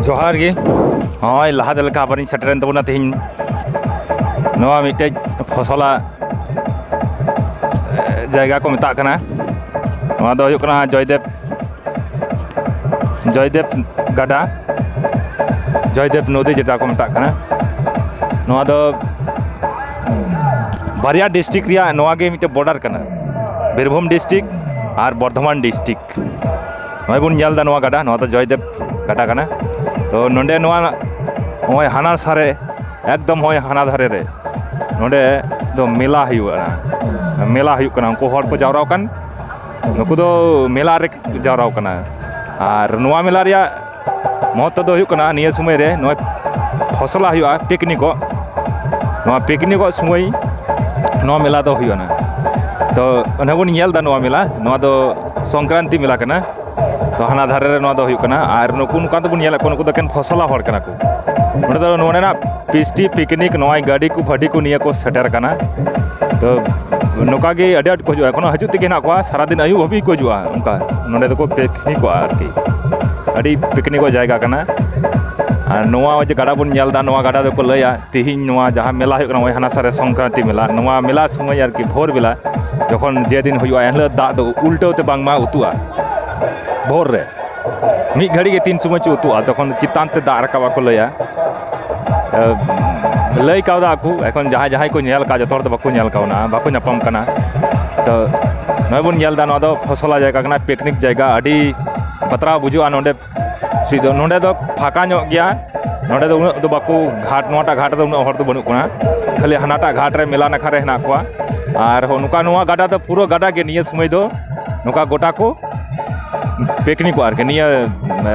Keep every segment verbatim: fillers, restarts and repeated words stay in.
ᱡᱚᱦᱟᱨ ᱜᱮ᱾ ᱱᱚᱜᱼᱚᱭ ᱞᱟᱦᱟ ᱛᱮ ᱞᱮᱠᱟ ᱟᱵᱟᱨᱤᱧ ᱥᱮᱴᱮᱨᱮᱱ ᱛᱟᱵᱚᱱᱟ ᱛᱮᱦᱮᱧ ᱱᱚᱣᱟ ᱢᱤᱫᱴᱮᱡ ᱯᱷᱚᱥᱚᱞᱟ ᱡᱟᱭᱜᱟ ᱠᱚ ᱢᱮᱛᱟᱜ ᱠᱟᱱᱟ᱾ ᱱᱚᱣᱟ ᱫᱚ ᱦᱩᱭᱩᱜ ᱠᱟᱱᱟ ᱡᱚᱭᱫᱮᱵ, ᱡᱚᱭᱫᱮᱵ ᱜᱟᱰᱟ, ᱡᱚᱭᱫᱮᱵ ᱱᱚᱫᱤ ᱡᱮᱴᱟ ᱠᱚ ᱢᱮᱛᱟᱜ ᱠᱟᱱᱟ᱾ ᱱᱚᱣᱟ ᱫᱚ ᱵᱟᱨᱭᱟ ᱰᱤᱥᱴᱨᱤᱠᱴ ᱨᱮᱭᱟᱜ ᱱᱚᱣᱟ ᱜᱮ ᱢᱤᱫᱴᱮᱱ ᱵᱚᱨᱰᱟᱨ ᱠᱟᱱᱟ, ᱵᱤᱨᱵᱷᱩᱢ ᱰᱤᱥᱴᱨᱤᱠᱴ ᱟᱨ ᱵᱚᱨᱫᱷᱚᱢᱟᱱ ᱰᱤᱥᱴᱨᱤᱠᱴ᱾ ᱱᱚᱜᱼᱚᱭ ᱵᱚᱱ ᱧᱮᱞ ᱮᱫᱟ ᱱᱚᱣᱟ ᱜᱟᱰᱟ, ᱱᱚᱣᱟ ᱫᱚ ᱡᱚᱭᱫᱮᱵ ᱜᱟᱰᱟ ᱠᱟᱱᱟ᱾ ᱛᱚ ᱱᱚᱰᱮ ᱱᱚᱣᱟ ᱱᱚᱜᱼᱚᱭ ᱦᱟᱱᱟ ᱥᱟᱨᱮ, ᱮᱠᱫᱚᱢ ᱱᱚᱜᱼᱚᱭ ᱦᱟᱱᱟ ᱫᱷᱟᱨᱮ ᱨᱮ ᱱᱚᱰᱮ ᱫᱚ ᱢᱮᱞᱟ ᱦᱩᱭᱩᱜᱼᱟ, ᱢᱮᱞᱟ ᱦᱩᱭᱩᱜ ᱠᱟᱱᱟ᱾ ᱩᱱᱠᱩ ᱦᱚᱲ ᱠᱚ ᱡᱟᱣᱨᱟ ᱟᱠᱟᱱ, ᱱᱩᱠᱩ ᱫᱚ ᱢᱮᱞᱟ ᱨᱮ ᱡᱟᱣᱨᱟ ᱟᱠᱟᱱᱟ᱾ ᱟᱨ ᱱᱚᱣᱟ ᱢᱮᱞᱟ ᱨᱮᱭᱟᱜ ᱢᱚᱦᱚᱛᱛᱚ ᱫᱚ ᱦᱩᱭᱩᱜ ᱠᱟᱱᱟ, ᱱᱤᱭᱟᱹ ᱥᱚᱢᱚᱭ ᱨᱮ ᱱᱚᱜᱼᱚᱭ ᱯᱷᱚᱥᱚᱞᱟ ᱦᱩᱭᱩᱜᱼᱟ, ᱯᱤᱠᱱᱤᱠᱚᱜ᱾ ᱱᱚᱣᱟ ᱯᱤᱠᱱᱤᱠᱚᱜ ᱥᱚᱢᱚᱭ ᱱᱚᱣᱟ ᱢᱮᱞᱟ ᱫᱚ ᱦᱩᱭᱩᱜᱼᱟ᱾ ᱛᱚ ᱚᱱᱮ ᱵᱚᱱ ᱧᱮᱞ ᱮᱫᱟ ᱱᱚᱣᱟ ᱢᱮᱞᱟ, ᱱᱚᱣᱟ ᱫᱚ ᱥᱚᱝᱠᱨᱟᱱᱛᱤ ᱢᱮᱞᱟ ᱠᱟᱱᱟ᱾ ᱛᱚ ᱦᱟᱱᱟ ᱫᱷᱟᱨᱮ ᱨᱮ ᱱᱚᱣᱟ ᱫᱚ ᱦᱩᱭᱩᱜ ᱠᱟᱱᱟ᱾ ᱟᱨ ᱱᱩᱠᱩ ᱱᱚᱝᱠᱟ ᱫᱚᱵᱚᱱ ᱧᱮᱞᱮᱫ ᱠᱚᱣᱟ, ᱱᱩᱠᱩ ᱫᱚ ᱮᱠᱮᱱ ᱯᱷᱚᱥᱚᱞᱟ ᱦᱚᱲ ᱠᱟᱱᱟ ᱠᱚ᱾ ᱱᱚᱸᱰᱮ ᱫᱚ ᱱᱚᱰᱮᱱᱟᱜ ᱯᱤᱥᱴᱤ ᱯᱤᱠᱱᱤᱠ, ᱱᱚᱜᱼᱚᱭ ᱜᱟᱹᱰᱤ ᱠᱚ ᱯᱷᱟᱹᱰᱤ ᱠᱚ ᱱᱤᱭᱟᱹ ᱠᱚ ᱥᱮᱴᱮᱨ ᱠᱟᱱᱟ᱾ ᱛᱚ ᱱᱚᱝᱠᱟ ᱜᱮ ᱟᱹᱰᱤ ᱟᱸᱴ ᱠᱚ ᱦᱤᱡᱩᱜᱼᱟ, ᱮᱠᱷᱚᱱᱳ ᱦᱤᱡᱩᱜ ᱛᱮᱜᱮ ᱦᱮᱱᱟᱜ ᱠᱚᱣᱟ, ᱥᱟᱨᱟᱫᱤᱱ ᱟᱹᱭᱩᱵ ᱦᱟᱹᱵᱤᱡ ᱠᱚ ᱦᱤᱡᱩᱜᱼᱟ᱾ ᱚᱱᱠᱟ ᱱᱚᱸᱰᱮ ᱫᱚᱠᱚ ᱯᱤᱠᱱᱤᱠᱚᱜᱼᱟ ᱟᱨᱠᱤ, ᱟᱹᱰᱤ ᱯᱤᱠᱱᱤᱠᱚᱜ ᱡᱟᱭᱜᱟ ᱠᱟᱱᱟ᱾ ᱟᱨ ᱱᱚᱣᱟ ᱡᱮ ᱜᱟᱰᱟ ᱵᱚᱱ ᱧᱮᱞ ᱮᱫᱟ, ᱱᱚᱣᱟ ᱜᱟᱰᱟ ᱫᱚᱠᱚ ᱞᱟᱹᱭᱟ ᱛᱤᱦᱤᱧ ᱱᱚᱣᱟ ᱡᱟᱦᱟᱸ ᱢᱮᱞᱟ ᱦᱩᱭᱩᱜ ᱠᱟᱱᱟ, ᱱᱚᱜᱼᱚᱭ ᱦᱟᱱᱟ ᱥᱟᱨᱮ ᱥᱚᱝᱠᱨᱟᱱᱛᱤ ᱢᱮᱞᱟ, ᱱᱚᱣᱟ ᱢᱮᱞᱟ ᱥᱚᱢᱚᱭ ᱟᱨᱠᱤ ᱵᱷᱳᱨ ᱵᱮᱞᱟ ᱡᱚᱠᱷᱚᱱ ᱡᱮᱫᱤᱱ ᱦᱩᱭᱩᱜᱼᱟ, ᱮᱱᱦᱤᱞᱳᱜ ᱫᱟᱜ ᱫᱚ ᱩᱞᱴᱟᱹᱣ ᱛᱮ ᱵᱟᱝᱢᱟ ᱩᱛᱩᱜᱼᱟ ᱵᱷᱳᱨ ᱨᱮ᱾ ᱢᱤᱫ ᱜᱷᱟᱹᱲᱤ ᱜᱮ ᱛᱤᱱ ᱥᱚᱢᱚᱭ ᱪᱚ ᱩᱛᱩᱜᱼᱟ, ᱡᱚᱠᱷᱚᱱ ᱪᱮᱛᱟᱱ ᱛᱮ ᱫᱟᱜ ᱨᱟᱠᱟᱵᱟ ᱠᱚ ᱞᱟᱹᱭᱟ᱾ ᱮ, ᱞᱟᱹᱭ ᱠᱟᱣᱫᱟ ᱠᱚ, ᱮᱠᱷᱚᱱ ᱡᱟᱦᱟᱸᱭ ᱡᱟᱦᱟᱸᱭ ᱠᱚ ᱧᱮᱞ ᱠᱟᱜ, ᱡᱚᱛᱚ ᱦᱚᱲ ᱫᱚ ᱵᱟᱠᱚ ᱧᱮᱞ ᱠᱟᱣᱱᱟ, ᱵᱟᱠᱚ ᱧᱟᱯᱟᱢ ᱠᱟᱱᱟ᱾ ᱛᱚ ᱱᱚᱜᱼᱚᱭ ᱵᱚᱱ ᱧᱮᱞ ᱮᱫᱟ, ᱱᱚᱣᱟ ᱫᱚ ᱯᱷᱚᱥᱚᱞᱟ ᱡᱟᱭᱜᱟ ᱠᱟᱱᱟ, ᱯᱤᱠᱱᱤᱠ ᱡᱟᱭᱜᱟ, ᱟᱹᱰᱤ ᱵᱟᱛᱨᱟᱣ ᱵᱩᱡᱷᱟᱹᱜᱼᱟ ᱱᱚᱰᱮ᱾ ᱥᱤᱫ ᱫᱚ ᱱᱚᱰᱮ ᱫᱚ ᱯᱷᱟᱸᱠᱟ ᱧᱚᱜ ᱜᱮᱭᱟ᱾ ᱱᱚᱰᱮ ᱫᱚ ᱩᱱᱟᱹᱜ ᱫᱚ ᱵᱟᱠᱚ ᱜᱷᱟᱴ, ᱱᱚᱣᱟᱴᱟᱜ ᱜᱷᱟᱴ ᱨᱮᱫᱚ ᱩᱱᱟᱹᱜ ᱦᱚᱲ ᱫᱚ ᱵᱟᱹᱱᱩᱜ ᱠᱚᱣᱟ, ᱠᱷᱟᱹᱞᱤ ᱦᱟᱱᱟᱴᱟᱜ ᱜᱷᱟᱴ ᱨᱮ ᱢᱮᱞᱟ ᱱᱟᱠᱷᱟ ᱨᱮ ᱦᱮᱱᱟᱜ ᱠᱚᱣᱟ᱾ ᱟᱨ ᱦᱚᱸ ᱱᱚᱝᱠᱟ ᱱᱚᱣᱟ ᱜᱟᱰᱟ ᱫᱚ ᱯᱩᱨᱟᱹ ᱜᱟᱰᱟ ᱜᱮ ᱱᱤᱭᱟᱹ ᱥᱚᱢᱚᱭ ᱫᱚ ᱱᱚᱝᱠᱟ ᱜᱚᱴᱟ ᱠᱚ ᱯᱤᱠᱱᱤᱠᱚᱜᱼᱟ ᱟᱨᱠᱤ᱾ ᱱᱤᱭᱟᱹ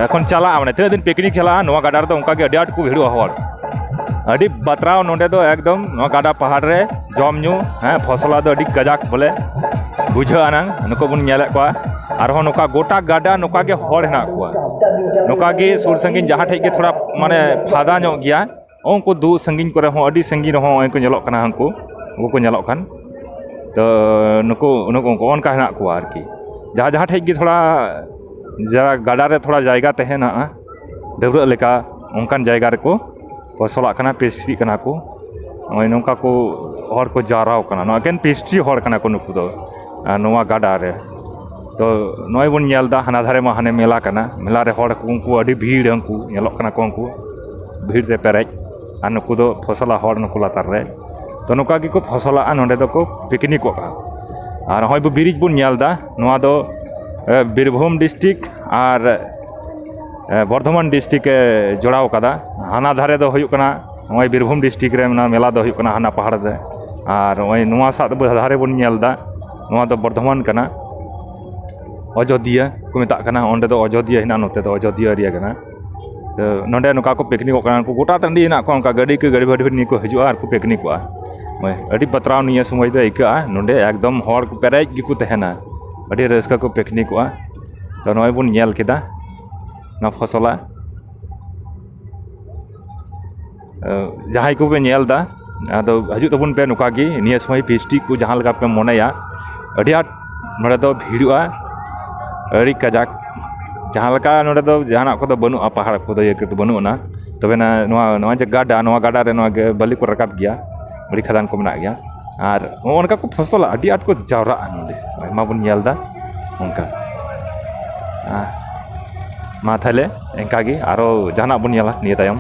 ᱮᱠᱷᱚᱱ ᱪᱟᱞᱟᱜᱼᱟ, ᱢᱟᱱᱮ ᱛᱤᱱᱟᱹᱜ ᱫᱤᱱ ᱯᱤᱠᱱᱤᱠ ᱪᱟᱞᱟᱜᱼᱟ, ᱱᱚᱣᱟ ᱜᱟᱰᱟ ᱨᱮᱫᱚ ᱚᱱᱠᱟ ᱜᱮ ᱟᱹᱰᱤ ᱟᱸᱴ ᱠᱚ ᱵᱷᱤᱲᱚᱜᱼᱟ ᱦᱚᱲ᱾ ᱟᱹᱰᱤ ᱵᱟᱛᱨᱟᱣ ᱱᱚᱰᱮ ᱫᱚ ᱮᱠᱫᱚᱢ ᱱᱚᱣᱟ ᱜᱟᱰᱟ ᱯᱟᱦᱟᱲ ᱨᱮ ᱡᱚᱢ ᱧᱩ, ᱦᱮᱸ, ᱯᱷᱚᱥᱚᱞᱟ ᱫᱚ ᱟᱹᱰᱤ ᱠᱟᱡᱟᱠ ᱵᱚᱞᱮ ᱵᱩᱡᱷᱟᱹᱜᱼᱟ ᱱᱟᱝ᱾ ᱱᱩᱠᱩ ᱵᱚᱱ ᱧᱮᱞᱮᱫ ᱠᱚᱣᱟ, ᱟᱨᱦᱚᱸ ᱱᱚᱝᱠᱟ ᱜᱚᱴᱟ ᱜᱟᱰᱟ ᱱᱚᱝᱠᱟ ᱜᱮ ᱦᱚᱲ ᱦᱮᱱᱟᱜ ᱠᱚᱣᱟ᱾ ᱱᱚᱝᱠᱟ ᱜᱮ ᱥᱩᱨ ᱥᱟᱺᱜᱤᱧ ᱡᱟᱦᱟᱸ ᱴᱷᱮᱡ ᱜᱮ ᱛᱷᱚᱲᱟ ᱢᱟᱱᱮ ᱯᱷᱟᱫᱟ ᱧᱚᱜ ᱜᱮᱭᱟ, ᱩᱱᱠᱩ ᱫᱩ ᱥᱟᱺᱜᱤᱧ ᱠᱚᱨᱮ ᱦᱚᱸ, ᱟᱹᱰᱤ ᱥᱟᱺᱜᱤᱧ ᱨᱮᱦᱚᱸ ᱱᱚᱜᱼᱚᱭ ᱠᱚ ᱧᱮᱞᱚᱜ ᱠᱟᱱᱟ, ᱩᱱᱠᱩ ᱩᱱᱠᱩ ᱠᱚ ᱧᱮᱞᱚᱜ ᱠᱟᱱ᱾ ᱛᱚ ᱱᱩᱠᱩ ᱱᱩᱠᱩ ᱩᱱᱠᱩ ᱚᱱᱠᱟ ᱦᱮᱱᱟᱜ ᱠᱚᱣᱟ ᱟᱨᱠᱤ, ᱡᱟᱦᱟᱸ ᱡᱟᱦᱟᱸ ᱴᱷᱮᱡ ᱜᱮ ᱛᱷᱚᱲᱟ ᱡᱟ ᱜᱟᱰᱟ ᱨᱮ ᱛᱷᱚᱲᱟ ᱡᱟᱭᱜᱟ ᱛᱟᱦᱮᱱᱟ ᱰᱟᱹᱵᱽᱨᱟᱹᱜ ᱞᱮᱠᱟ, ᱚᱱᱠᱟᱱ ᱡᱟᱭᱜᱟ ᱨᱮᱠᱚ ᱯᱷᱚᱥᱚᱞᱟᱜ ᱠᱟᱱᱟ, ᱯᱮᱥᱴᱨᱤᱜ ᱠᱟᱱᱟ ᱠᱚ᱾ ᱱᱚᱜᱼᱚᱭ ᱱᱚᱝᱠᱟ ᱠᱚ ᱦᱚᱲ ᱠᱚ ᱡᱟᱣᱨᱟᱣ ᱠᱟᱱᱟ, ᱱᱚᱣᱟ ᱮᱠᱮᱱ ᱯᱮᱥᱴᱨᱤ ᱦᱚᱲ ᱠᱟᱱᱟ ᱠᱚ ᱱᱩᱠᱩ ᱫᱚ᱾ ᱟᱨ ᱱᱚᱣᱟ ᱜᱟᱰᱟ ᱨᱮ ᱛᱚ ᱱᱚᱜᱼᱚᱭ ᱵᱚᱱ ᱧᱮᱞ ᱮᱫᱟ, ᱦᱟᱱᱟ ᱫᱷᱟᱨᱮ ᱢᱟ ᱦᱟᱱᱮ ᱢᱮᱞᱟ ᱠᱟᱱᱟ, ᱢᱮᱞᱟ ᱨᱮ ᱦᱚᱲ ᱠᱚ ᱩᱱᱠᱩ ᱟᱹᱰᱤ ᱵᱷᱤᱲ, ᱩᱱᱠᱩ ᱧᱮᱞᱚᱜ ᱠᱟᱱᱟ ᱠᱚ, ᱩᱱᱠᱩ ᱵᱷᱤᱲ ᱛᱮ ᱯᱮᱨᱮᱡ᱾ ᱟᱨ ᱱᱩᱠᱩ ᱫᱚ ᱯᱷᱚᱥᱚᱞᱟ ᱦᱚᱲ ᱱᱩᱠᱩ ᱞᱟᱛᱟᱨ ᱨᱮ᱾ ᱛᱚ ᱱᱚᱝᱠᱟ ᱜᱮᱠᱚ ᱯᱷᱚᱥᱚᱞᱟᱜᱼᱟ, ᱱᱚᱸᱰᱮ ᱫᱚᱠᱚ ᱯᱤᱠᱱᱤᱠᱚᱜᱼᱟ᱾ ᱟᱨ ᱱᱚᱜᱼᱚᱭ ᱵᱚ ᱵᱨᱤᱡᱽ ᱵᱚᱱ ᱧᱮᱞ ᱮᱫᱟ, ᱱᱚᱣᱟ ᱫᱚ ᱮ, ᱵᱤᱨᱵᱷᱩᱢ ᱰᱤᱥᱴᱨᱤᱠᱴ ᱟᱨ ᱮ, ᱵᱚᱨᱫᱷᱚᱢᱟᱱ ᱰᱤᱥᱴᱨᱤᱠᱴ ᱮ ᱡᱚᱲᱟᱣ ᱠᱟᱫᱟ᱾ ᱦᱟᱱᱟ ᱫᱷᱟᱨᱮ ᱫᱚ ᱦᱩᱭᱩᱜ ᱠᱟᱱᱟ ᱱᱚᱜᱼᱚᱭ ᱵᱤᱨᱵᱷᱩᱢ ᱰᱤᱥᱴᱨᱤᱠᱴ ᱨᱮ ᱢᱮᱱᱟᱜᱼᱟ, ᱢᱮᱞᱟ ᱫᱚ ᱦᱩᱭᱩᱜ ᱠᱟᱱᱟ ᱦᱟᱱᱟ ᱯᱟᱦᱟᱲ ᱨᱮ, ᱟᱨ ᱱᱚᱜᱼᱚᱭ ᱱᱚᱣᱟ ᱥᱟᱜ ᱫᱚ ᱫᱷᱟᱨᱮ ᱵᱚᱱ ᱧᱮᱞ ᱮᱫᱟ, ᱱᱚᱣᱟ ᱫᱚ ᱵᱚᱨᱫᱷᱚᱢᱟᱱ ᱠᱟᱱᱟ, ᱚᱡᱳᱫᱽᱫᱷᱤᱭᱟᱹ ᱠᱚ ᱢᱮᱛᱟᱜ ᱠᱟᱱᱟ᱾ ᱚᱸᱰᱮ ᱫᱚ ᱚᱡᱳᱫᱽᱫᱷᱤᱭᱟᱹ ᱦᱮᱱᱟᱜᱼᱟ, ᱱᱚᱛᱮ ᱫᱚ ᱚᱡᱳᱫᱽᱫᱷᱤᱭᱟᱹ ᱮᱨᱤᱭᱟ ᱠᱟᱱᱟ᱾ ᱛᱚ ᱱᱚᱸᱰᱮ ᱱᱚᱝᱠᱟ ᱠᱚ ᱯᱤᱠᱱᱤᱠᱚᱜ ᱠᱟᱱᱟ, ᱩᱱᱠᱩ ᱜᱚᱴᱟ ᱴᱟᱺᱰᱤ ᱦᱮᱱᱟᱜ ᱠᱚᱣᱟ, ᱚᱱᱠᱟ ᱜᱟᱹᱰᱤ ᱠᱚ, ᱜᱟᱹᱰᱤ ᱵᱷᱟᱹᱰᱤ ᱱᱤᱭᱟᱹ ᱠᱚ ᱦᱤᱡᱩᱜᱼᱟ ᱟᱨ ᱠᱚ ᱯᱤᱠᱱᱤᱠᱚᱜᱼᱟ᱾ ᱦᱳᱭ, ᱟᱹᱰᱤ ᱵᱟᱛᱨᱟᱣ ᱱᱤᱭᱟᱹ ᱥᱚᱢᱚᱭ ᱫᱚ ᱟᱹᱭᱠᱟᱹᱜᱼᱟ, ᱱᱚᱸᱰᱮ ᱮᱠᱫᱚᱢ ᱦᱚᱲ ᱠᱚ ᱯᱮᱨᱮᱡ ᱜᱮᱠᱚ ᱛᱟᱦᱮᱱᱟ, ᱟᱹᱰᱤ ᱨᱟᱹᱥᱠᱟᱹ ᱠᱚ ᱯᱤᱠᱱᱤᱠᱚᱜᱼᱟ᱾ ᱛᱚ ᱱᱚᱜᱼᱚᱭ ᱵᱚᱱ ᱧᱮᱞ ᱠᱮᱫᱟ ᱱᱚᱣᱟ ᱯᱷᱚᱥᱚᱞᱟ᱾ ᱡᱟᱦᱟᱸᱭ ᱠᱚᱯᱮ ᱧᱮᱞ ᱮᱫᱟ, ᱟᱫᱚ ᱦᱤᱡᱩᱜ ᱛᱟᱵᱚᱱ ᱯᱮ ᱱᱚᱝᱠᱟ ᱜᱮ ᱱᱤᱭᱟᱹ ᱥᱚᱢᱚᱭ ᱯᱷᱮᱥᱴᱤ ᱠᱚ ᱡᱟᱦᱟᱸ ᱞᱮᱠᱟ ᱯᱮ ᱢᱚᱱᱮᱭᱟ, ᱟᱹᱰᱤ ᱟᱸᱴ ᱱᱚᱰᱮ ᱫᱚ ᱵᱷᱤᱲᱚᱜᱼᱟ, ᱟᱹᱰᱤ ᱠᱟᱡᱟᱠ᱾ ᱡᱟᱦᱟᱸ ᱞᱮᱠᱟ ᱱᱚᱰᱮ ᱫᱚ ᱡᱟᱦᱟᱱᱟᱜ ᱠᱚᱫᱚ ᱵᱟᱹᱱᱩᱜᱼᱟ, ᱯᱟᱦᱟᱲ ᱠᱚᱫᱚ ᱤᱭᱟᱹ ᱠᱚᱫᱚ ᱵᱟᱹᱱᱩᱜ ᱟᱱᱟ᱾ ᱛᱚᱵᱮ ᱱᱟ-, ᱱᱚᱣᱟ, ᱱᱚᱣᱟ ᱡᱮ ᱜᱟᱰᱟ, ᱱᱚᱣᱟ ᱜᱟᱰᱟ ᱨᱮ ᱱᱚᱣᱟ ᱜᱮ ᱵᱟᱹᱞᱤ ᱠᱚ ᱨᱟᱠᱟᱵ ᱜᱮᱭᱟ, ᱵᱟᱹᱞᱤ ᱠᱷᱟᱫᱟᱱ ᱠᱚ ᱢᱮᱱᱟᱜ ᱜᱮᱭᱟ᱾ ᱟᱨ ᱱᱚᱜᱼᱚ ᱱᱚᱝᱠᱟ ᱠᱚ ᱯᱷᱚᱥᱚᱞᱟ, ᱟᱹᱰᱤ ᱟᱸᱴ ᱠᱚ ᱡᱟᱣᱨᱟᱜᱼᱟ ᱱᱚᱰᱮ, ᱟᱭᱢᱟ ᱵᱚᱱ ᱧᱮᱞ ᱮᱫᱟ ᱚᱱᱠᱟ᱾ ᱟᱨ ᱢᱟ ᱛᱟᱦᱞᱮ ᱮᱱᱠᱟ ᱜᱮ, ᱟᱨᱚ ᱡᱟᱦᱟᱱᱟᱜ ᱵᱚᱱ ᱧᱮᱞᱟ ᱱᱤᱭᱟᱹ ᱛᱟᱭᱚᱢ᱾